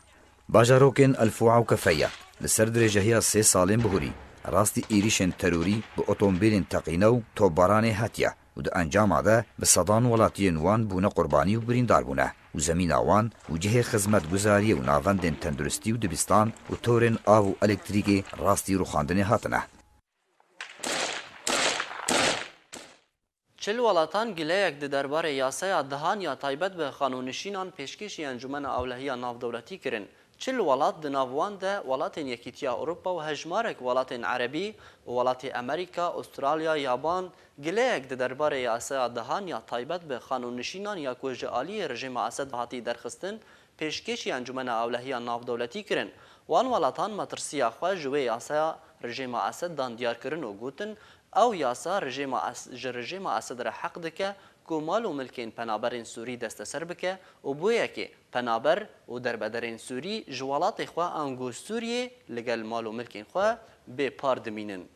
Bajarokên El Fûa û Kefreya li ser dirêjehiya sê salên bihurî rastî êrîşên terorî bi otomobîlên teqîne û topbaranê hatiye û di encama de bi sedan welatiyên wan bûne qurbanî û birîndar bûne û zemîna wan û cihê xizmetguzariyê û navendên tenduristî û dibistan û torên av û elektrîkê rastî rûxandinê hatine. Çil welatan gileyek di derbarê yasaya dihan ya taybet bi qanûnişînan pêşkêşî Encûmena Ewlehiya Navdewletî kirin. Çil welat, di nav wan de welatên Yekîtiya Ewropa û hejmarek welatên Erebî û welatê Amerîka, Australya, Yaban, gileyek di derbarê yasaya dihan ya taybet bi qanûnişînan ya ku ji aliyê rejêma Esed hatî derxistin, pêşkêşî Encûmena Ewlehiya Navdewletî kirin. Wan welatan metirsiya xwe ji wê yasaya rejêma Esed dan diyar kirin û gotin, ew yasa rejêma Es-, ji rejêma Esed re heq dike ku mal û milkên penaberên Sûrî desteser bike û bo yekê penaber û derbederên Sûrî ji welatê xwe ango Sûriyê li gel mal û milkên xwe bê par dimînin.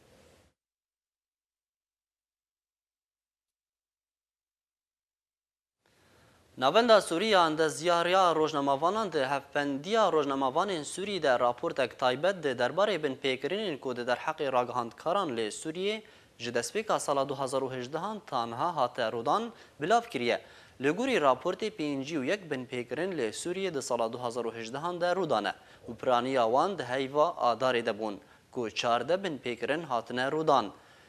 Navenda Sûrî ya Endeziyariya Rojnamavanan di Hevpendiya Rojnamavanên Sûrî de raportek taybet di derbarê binpêkirinên ku di derheqê ragihandkaran li Sûriyê ji destpêka sala du hazar û hejdehan ta niha hate rûdan, bilav kiriye. Li gorî raportê, pêncî û yek binpêkirin li Sûriyê di sala du hazar û hejdehan de rû dane û piraniya wan di heyva Adarê de bûn, ku çardeh binpêkirin hatine rûdan.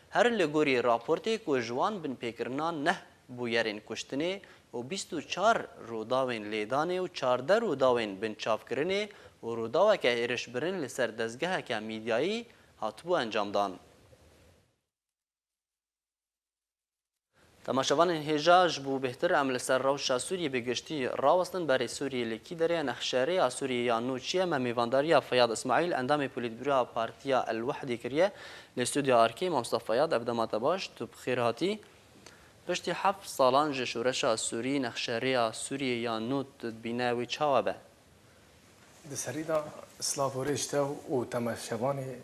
Her li gorî raportê ku ji wan binpêkirinan neh bûyerên kuştinê û bîst û çar rûdawên lêdanê û çardeh rûdawên binçavkirinê û rûdaweke êrişbirin li ser dezgeheke mîdyayî hatibû encamdan. Temaşevanên hêja, ji bo bêhtir em li ser rewşa Sûriyê bi giştî rawestin, berê Sûriyê li kî derê ye, nexşerêya Sûriyê ya nû çi ye? Me mêvandariya Feyad Îsmaîl, endamê Polîtbûroya Partiya El Wehdê kiriye. Li stûdyoya Arkê, Mamosta Feyad, ev dema te baş, tu bi xêr hatî. Piştî heft salan ji şoreşa Sûrî, nexşerêya Sûriyê ya nû tu dibîne wê çawa be? Di serî de silav û rê ji te û temaşevanê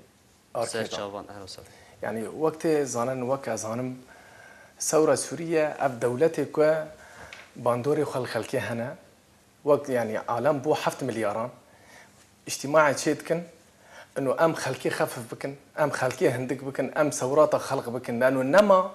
Arkê de. Ser çavan, ehla ser. Yanî wek tê zanin, wek ez zanim, Sewra Sûriye ev dewletê ku bandorê xwe li xelkê hene, wek, yanî, alem bû heft milyaran, îctîmaê çê dikin, ino em xelkê xefif bikin, em xelkê hindik bikin, em sewrata xelq bikin, leno nema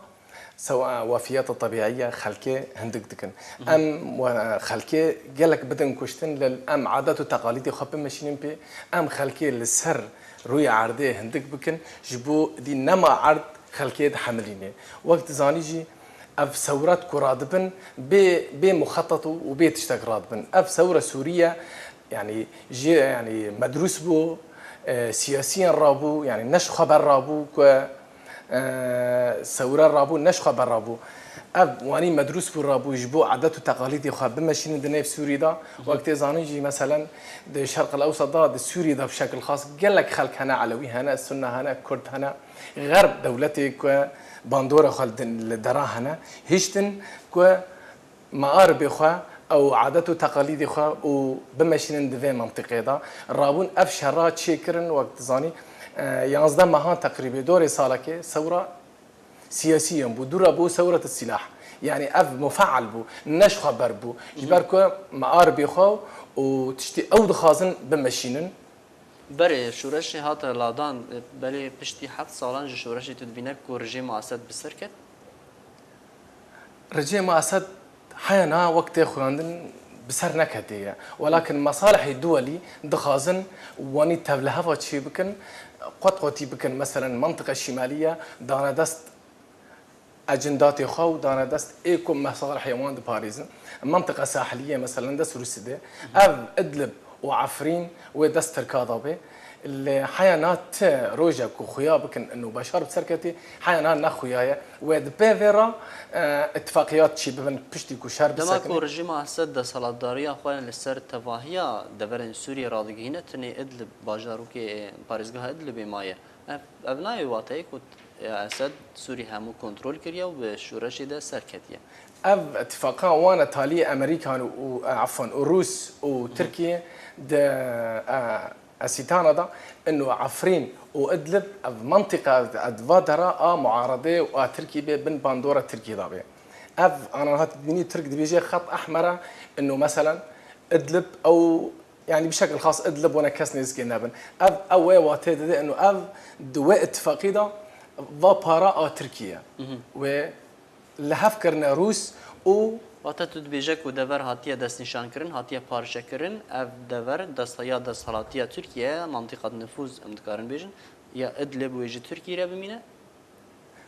sew-, wefiyata tebîiye xelkê hindik dikin. Mhm. Em we-, xelkê gelek bidin kuştin, lê em adet û teqalîdê xwe bimeşînin pê, em xelkê li ser rûyê erdê hindik bikin, ji bo dî nema erd xelkê dihemilîne. Wek dizanî jî, ev sewret ku radibin, bê, bê muxetet û, û bê tiştek radibin. Ev sewre Sûriye, yanî, jê, yanî, medrûs bû, e, siyasiyen rabû, yanî, ne ji xwe ber rabû ku, e, sewre rabû, ne ji xwe ber rabû. Ev wanî medrûs bû rabû ji bo edet û teqalîdê xwe bimeşînin di nêv Sûrî de. Wek tê zanîn jî, meselen, di Şerq el Ewsat de, di Sûrî de bi şekil xas gelek xelk hene, Elewî hene, Sunne hene, Kurd hene. Xerb dewletê ku bandora xwe li din, li dera hene, hiştin ku mearibê xwe ew edet û teqalîdê xwe û bimeşînin di vê mentiqê de. Rabûn ev şera çêkirin, wek dizanî, e, yanzdeh mehan teqrîbê dorê salekê sewra siyasî yên bû. Dû re bû sewret silah. Yanî ev mufeal bû. Ne ji xwe ber bû. Ji ber ku mearibê xwe û tiştê ew dixwazin bimeşînin. Berê şoreşê hate ladan, belê piştî heft salan ji şoreşê tu dibîne ku rejîma Esed bi ser ket? Rejîma Esed heya niha wek tê xuyandin bi ser neketiye. Welakin mesalihê duwelî dixwazin wanî tevliheva çê bikin, qetqetî bikin. Meselen, mentiqa şimaliye dane dest ecindatê xwe û dane dest ê ku mesalihê wan diparêzin. Mentiqa sahiliye, meselen, dest Rûsî de. Ev Idlib û Efrîn wê dest Tirka de bê. Lê heya niha ti roja ku xuya bikin û Beşar bi ser ketî, heya niha nexuya ye. Wê di pê vê re, e, îtifaqiyat çî bibin piştî ku şer bi Dema sekinê. Ku rejîma Esed desthilatdariya xwe li ser tevahiya deverên Sûriyê radigihîne, tenê Idlib, bajarokê, e, parêzgeha Idlibê maye. Ev, ev nayê wateyê ku, e, Esed Sûrî hemû kontrol kiriye û bi şoreşê de ser ketiye. Ev îtifaqa wan e taliyê Amerîkan û, e, efwan, û Rûs û Tirkiyê di, e, Esîtana de, ino Efrîn û Idlib, ev mentiqa di va dera a muaredê û a Tirkî bê bin bandora Tirkî de bê. Ev ana hat dibînî Tirk dibêje xet ehmer e, ino meselen Idlib ew, yanî bi şekil xas Idlib wana kes nêzikê nebin. Ev, ew wê watê dide ino ev di wê îtifaqî de va para a Tirkî ye. Wê li hev kirine Rûs û Wate tu dibêje ku dever hatiye destnîşankirin, hatiye parçekirin, ev dever dest, ya desthalatiya Tirkiye ye, mentiqat nifûz em dikarin bêjin, ya Idlib wê ji Tirkî re bimîne?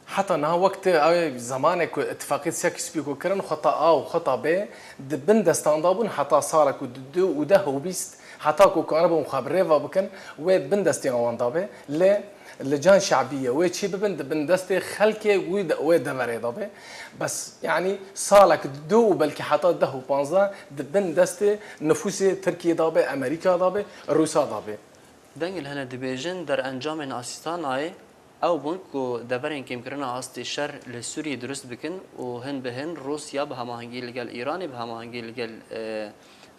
Heta niha wek ti ew zemanê ku îtifaqî Sykes-Picot kirin, xeta A û xeta B di bin destan de bûn, heta sala ku di du û deh û bîst, heta ku kanibûn xwe bi rê ve bikin, wê bin destê wan de be. Lê li can şebiye wê çî bibin, di bin destê xelkê wî de, wê deverê de be. Bes, yanî salek, du û belkî heta deh û panzdeh di bin destê nifûsê Tirkiyê de be, Amerîka de be, Rûsa de be. Dengil hene dibêjin, derencamên Asîstanayê ew bûn ku deverên kêmkirina astê şer li Sûriyê dirust bikin û hin bi hin Rûsya bi hemahengî li gel Îranê, bi hemahengî li gel, e,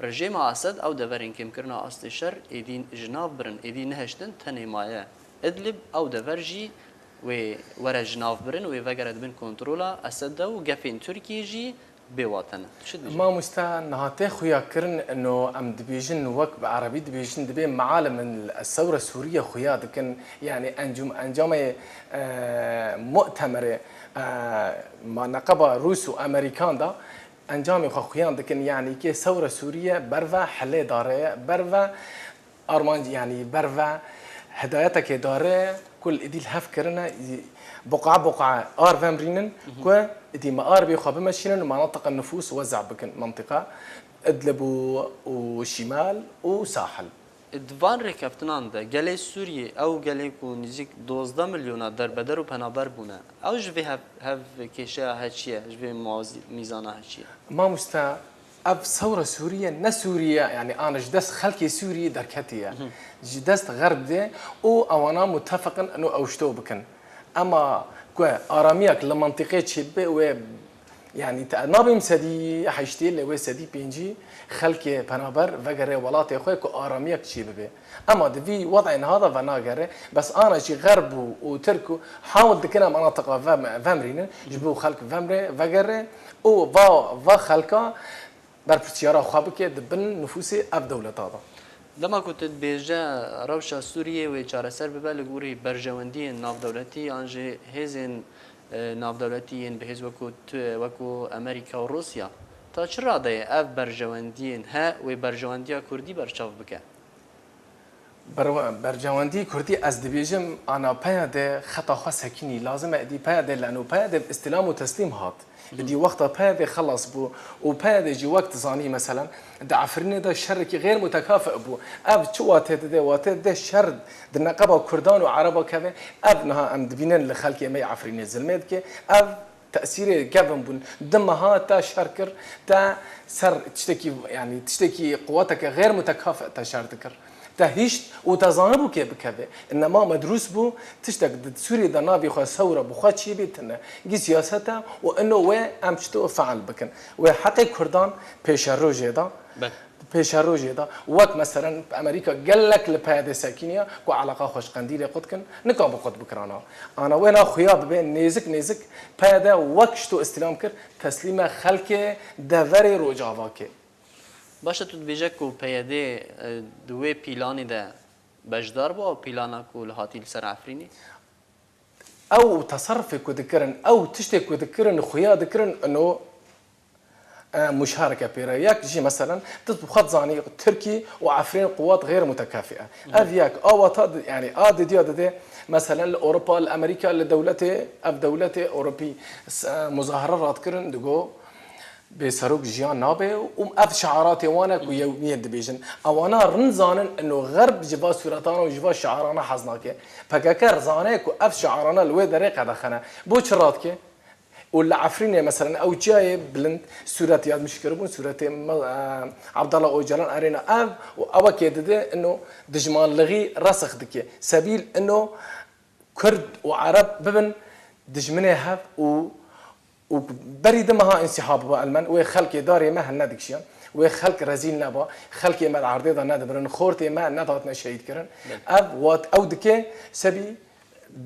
rejîma Esed ew deverên kêmkirina astê şer êdî ji nav birin, êdî nehiştin tenê maye Idlib, ew dever jî wê were ji nav birin, wê vegere di bin kontrola Esed de û gefên Tirkiyê jî bê wate ne. Tu çi dibêjî? Mamoste, niha tê xuya kirin, ino em dibêjin, wek bi erebî dibêjin, dibê mealimin li Sewra Sûriye xuya dikin, yanî encûm-, encamê, e, mu'temerê, e, ma neqeba Rûs û Amerîkan de encamê xwe xuyan dikin, yanî kê Sewra Sûriye berve hilê dare ye, berve armanc, yanî berve hidayetekê dare ku li êdî li hev kirine, buqa buqa ar vemrînin ku êdî mearibê xwe bimeşînin û menatiqa nifûs weza bikin, mentiqa Idlib û, û Şîmal û Sahil. Di van rêkeftinan de gelê Sûriyê, ew gelê ku nîzîk dozdeh milyona derbeder û penaber bûne, ew ji vê hev, hev kêşeya heçiye, ji vê muwazî-, mîzana heçiye? Mamoste, ev Sewra Sûriye ne Sûriye, yanî an ji dest xelkê Sûriyê derketiye. Ji dest Xerb de û ewana mutefiqin ino ew ji to bikin. Ema ku aramiyak li mentiqê çêbibe wê, yanî te nabêm sedî heştê lê wê sedî pêncî xelkê penaber vegere welatê xwe ku aramiyak çêbibe. Ema di vî wedê niha de venagere, bes ana jî Xerb û, û Tirk û hawil dikine menatiqa vem-, vemrînin, ji bo xelk vemre, vegere û va, va xelka berpirsyara xwe bike di bin nifûsê ev dewleta de. Dema ku tu dibêje rewşa Sûriyê wê çareser bibe li gorî berjewendiyên navdewletî an jî hêzên, e, navdewletî yên bihêz wekû tu-, wekû Amerîka û Rûsya, ta çi radeyê ev berjewendiyên he wê berjewendiya Kurdî berçav bike? Ber-, berjewendî Kurdî, ez dibêjim, ana P Y D xeta xwe sekinî, lazim e êdî P Y D leno, P Y D bi îstîlam û teslîm hat. Êdî wexta P Y D xelas bû û P Y D jî wek dizanî, meselen, di Efrînê de şerekî xêr mutekafî bû. Ev çi wate dide? Wate dide şer di neqeba Kurdan û Ereba keve. Ev niha em dibînin li xelkê me yê Efrînê zilmê dike. Ev Tesîrê kevin bûn. Di meha te şer kir, te ser tiştekî, yanî tiştekî quweteke xêr mutekafi te şer dikir. Te hişt û te zanibû kê bikeve. Inema medrûs bû, tiştek di Sûriyê de navê xwe sewra bi xwe çêbê tine. Gî siyaset e û ino wê em çito feal bikin. Wê heqê Kurdan pêşerojê da. Be. Pêşerojê da, wek meselen Amerîka gelek li P Y D sekiniya ku eleqa xwe ji Qendîlê qut kin, nika bi qut bikirana. Ana wê na xuya bibe nêzik nêzik P Y D wek şto îstîlam kir, teslîme xelkê deverê Rojava kê. Baş e, tu dibêje ku P Y D, e, di wê pîlanê de beşdar bû, ew pîlana ku li hatî li ser Efrînê? Ew teserrufê ku dikirin, ew tiştê ku dikirin, xuya dikirin, ino, e, muşareke pê re. Yek jî meselen, tu bi xwe dizanî, Tirkî û Efrîn quwat xêr mutekafî e. Ev yek, a wata di-, yanî a didiya dide, meselen li Ewropa, li Amerîka, li dewletê, ev dewletê Ewropî s-, e, muzahara radikirin, digo, Bê serok jiyan nabe û ev şiaratê wan e ku yewmiyên dibêjin. Ewana rind zanin ino Xerb ji va sûretana û ji va şiarana hez nake. P K K zane ku ev şiarana li wê derê qedexe ne. Bo çi radike? Û li Efrînê, meselen, ew çiyayê bilind sûret yadmiş kiribûn, sûretê me-, e, Abdullah Ocalan erêna ev û ew kê dide ino dijmanlixî resix dike. Sebîl ino Kurd û Ereb bibin dijminê hev û, û berî di meha însîhab bû elmen, wê xelkê darê me hene dikişiyan, wê xelk rezîl neba, xelkê me di erdê de nedibirin, xortê me nedatine şehîd kirin. Belê. Ev wat ew dike, sebî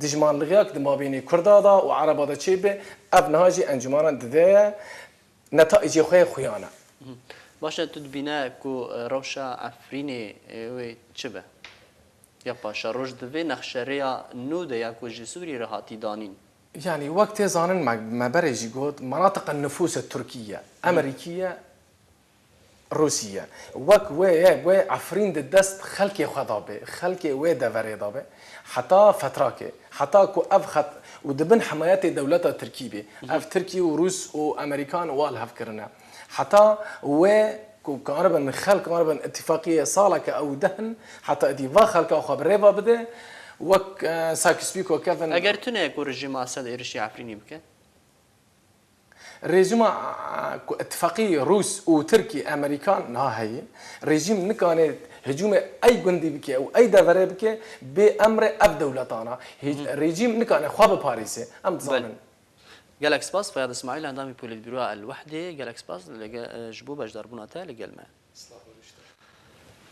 dijmanlixiyak di mabênê Kurda de û Ereba de çêbe, ev niha jî encûmanan dide ye. Netayicê xwe yê xuyan e. Mhm. Baş e, tu dibîne ku, e, rewşa Efrînê, e, wê çi be? Ya paşeroj di vê nexşerêya nû de ya ku ji Sûriyê re hatî danîn? Yanî wek tê zanin me, me berê jî got, menatiqe nifûse Tirkî ye, Hı. Emerîkî ye, Rûsî ye. Wek wê ye, wê Efrîn di dest xelkê xwe de be, xelkê wê deverê de be. Heta fetrakê, heta ku ev xet û di bin himayetê dewleta Tirkî bê. Mhm. Ev Tirkî û Rûs û Emerîkan wa li hev kirine. Heta wê ku karibin, xelk karibin îtîfaqiyê saleke ew dehin, heta êdî va xelka xwe bi rêva bide, wek, e, Sykes-Picot Kevin. Eger tune ku rejîma Esed êrişî Efrînî bike? Rejîma, a, ku îtîfaqî Rûs û Tirkî, Emerîkan niha heye. Rejîm nikane hicûmê ey gundî bike û ey deverê bike bê emrê ev dewletana. Hi-, Hı. Rejîm nikane xwe biparêze. Em Belê. dizanin. Gelek spas, Feyad Îsmaîl, endamî Polîtbîroya El Wehdê. Gelek spas lege-, e, ji bo beşdarbûna te li gel me.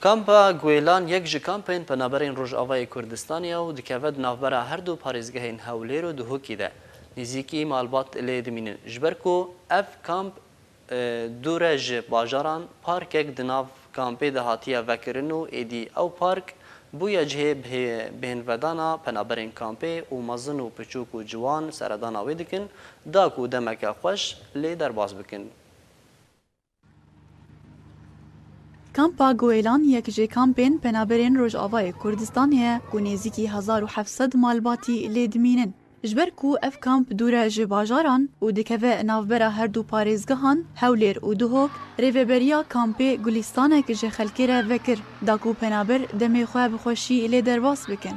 Kampa Guêlan yek ji kampên penaberên Rojavayê Kurdistanê ye û dikeve di navbera her du parêzgehên Hewlêr û Duhokê de. Nêzîkî malbat lê dimînin. Ji ber ku ev kamp, e, dûr e ji bajaran, parkek di nav kampê de hatiye vekirin û êdî ew park bûye cihê bihê-, bêhnvedana penaberên kampê û mezin û piçûk û ciwan seredana wê dikin, da ku demeke xweş lê derbas bikin. Kampa Guêlan yek ji kampên penaberên Rojavayê Kurdistanê ye ku nêzîkî hezar û heft sed malbatî lê dimînin. Ji ber ku ev kamp dûr e ji bajaran û dikeve navbera her du parêzgehan, Hewlêr û Duhok, rêveberiya kampê gulîstanek ji xelkê re vekir, da ku penaber demê xwe bi xweşî lê derbas bikin.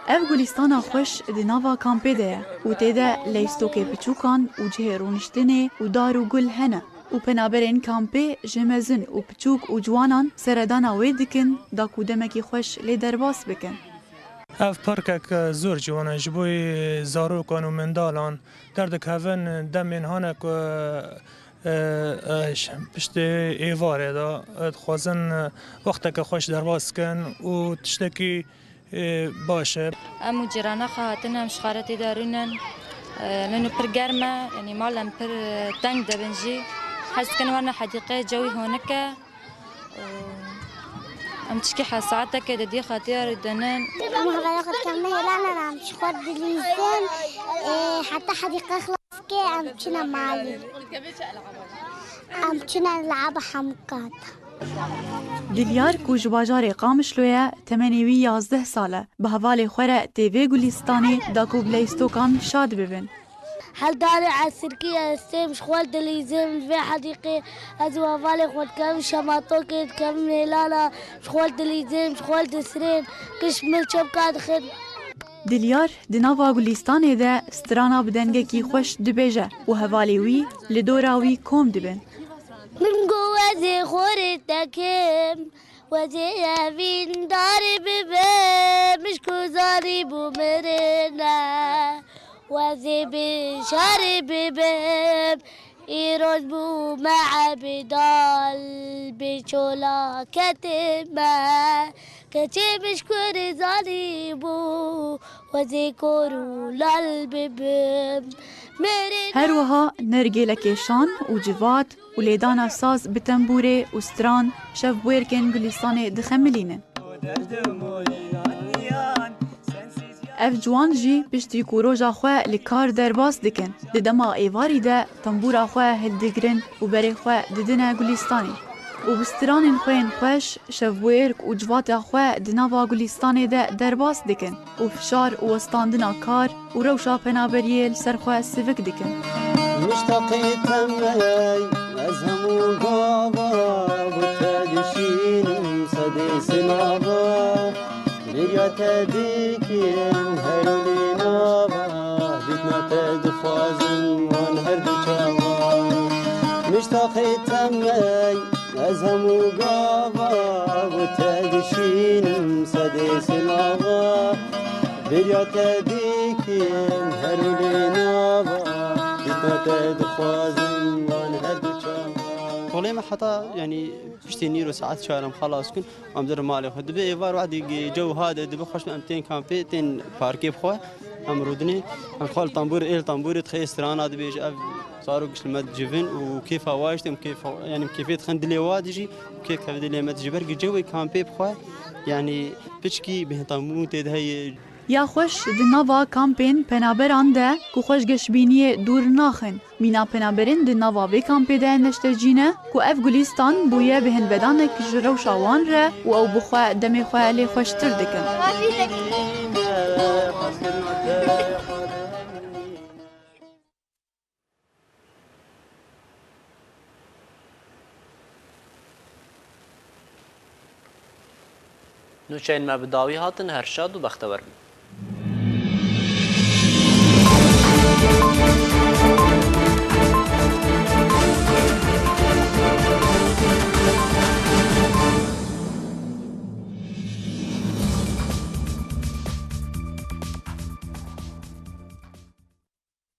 Ev gulîstana xweş di nava kampê de ye û tê de leystokê piçûkan û cihê rûniştinê û dar û gul hene û penaberên kampê ji mezin û piçûk û ciwanan seredana wê dikin da ku demekî xweş lê derbas bikin. Ev parkek zor ciwan e ji bo zarokan û mindalan. Derdikevin demên hane ku, e, e, piştê êvarê de, e, dixwazin, e, wexteke xweş derbas kin û tiştekî, e, baş e. Em û cîrana xwe hatin, em ji xaretê de rûnin. E, nû pir germ e, yanî mal em pir, e, teng dibin jî. Hez dikin werine hedîqeyê, cewî honik e. Em çikî he saeteke di dî xatiya rûdinin. Em hevala xwe dikemin hêlanan, em ji xwe dilîzin, ê, heta hedîqe xilas ke, em çine malê. Em çine leaba hemû kat. Dilyar ku ji bajarê Qamişlo ye, temenê wî yazdeh sal e. Bi hevalê xwe re tê vê gulîstanê da ku bi leystokan şad bibin. Heldarê esirkî ez têm ji xwe dilîzim li vê hedîqê. Ez û hevalê xwe dikevim şematokê, dikevim hêlana, ji xwe dilîzim, ji xwe disirên, kiş min çepka dixin. Dilyar di nava gulîstanê de strana bi dengekî xweş dibêje û hevalê wî li dora wî kom dibin. Min got ez ê xorê te kim, ez ê evîndarê bibim, ji ku zanîbû mirin e, ez ê bi şarê bibim. Îroj bûme ebdal, bê çola ketime. Keçê min ji kurê zanîbû, ez ê kor û lal bibim. Merê Her wiha nergêlekê şan û civat û lêdana saz bi tembûrê û stran şevbûyêrkên Gulîstanê dixemilînin. Ev ciwan jî piştî ku roja xwe li kar derbas dikin, di dema êvarî de tembûra xwe hildigrin û berê xwe didine Gulîstanê û bi stranên xwe yên xweş, şevbûyêrk û civata xwe di nava Gulîstanê de derbas dikin û fişar û westandina kar û rewşa penaberiyê li ser xwe sivik dikin. Miştaqê te me, ez hemû gava bo te dişînim sedê sinava. Bêriya te dikim her û lê nava, dîtina te dixwazim wan her du çava. Miştaqê te me, ez hemû gava bo te dişînim sedê sinava. Bêriya te dikim her û lê nava, dîtina te dixwazim wan her du çava. Kolê me heta, yanî, piştî nîro saet çar em xelas kin, em dirin malê xwe. Dibe êvar wehdî ge-, cew hade dibe xweş, em tên kampê, tên parkê bi xwe, em rûdinê, em xwe li tembûr, êl tembûrê dixê strana dibêje, ev zarok giş li me dicivin û kêfa wa jî têm kêfa, yanî kêfê dixin dilê wa dijî û kêf keve dilê me dijî. Ber ku cewê kampê bi xwe, yanî piçkî bêhtamû tê de heye. Ya xweş di nava kampên penaberan de ku xweş geşbîniyê dûr naxin. Mîna penaberên di nava vê kampê de neştecî ne ku ev gulîstan bûye bi hinvedanek ji rewşa wan re û ew bi xwe demê xwe lê xweştir dikin. Nûçeyên me bi dawî hatin, her şad û bextewer bin.